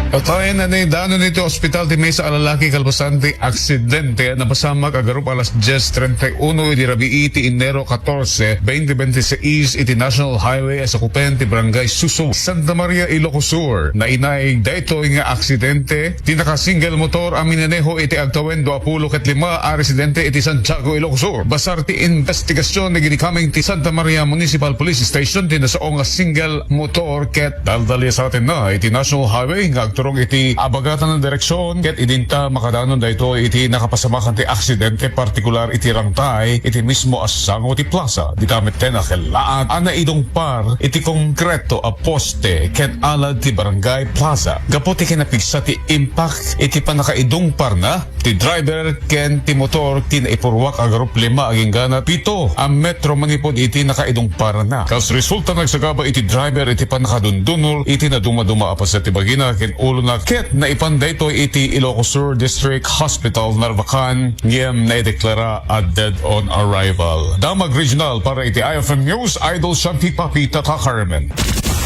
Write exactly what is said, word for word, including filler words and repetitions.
Patayen a naidanon iti ospital ti maysa a lalaki kalpasan ti aksidente a napasamak a garup alas diez treinta y uno iti rabii ti Enero catorce, veinte veintiséis iti National Highway a sakupen ti Barangay Suso, Santa Maria, Ilocos Sur. Nainaig daytoy nga aksidente ti naka-single motor a minaneho iti agtawen dua pulo ket lima a residente iti Santiago, Ilocos Sur. Basar ti investigasyon dagiti kameng ti Santa Maria Municipal Police Station ti nasao nga single motor ket daldaliasatenna iti National Highway nga agturong iti abagatan a direksyon ket idinta makadanon daytoy iti nakapasamakan ti aksidente, partikular iti rangtay iti mismo a sango ti plaza. Dita metten a kellaat a naidungpar iti konkreto a poste ken alad ti Barangay Plaza. Gapu ti kinapigsa ti impact iti pannakaidungparna, ti driver ken ti motor ti naipurruak a garup lima agingga pito a metro manipud iti nakaidungparna. Kas resulta, nagsagaba iti driver iti pannakadundunor iti nadumaduma a paset ti bagina ken ulona ket naipan daytoy iti Ilocos Sur District Hospital, Narvacan, ngem naideklara a dead on arrival. Damag Regional para iti I F M News, Idol Shanti Papita Kakarmen.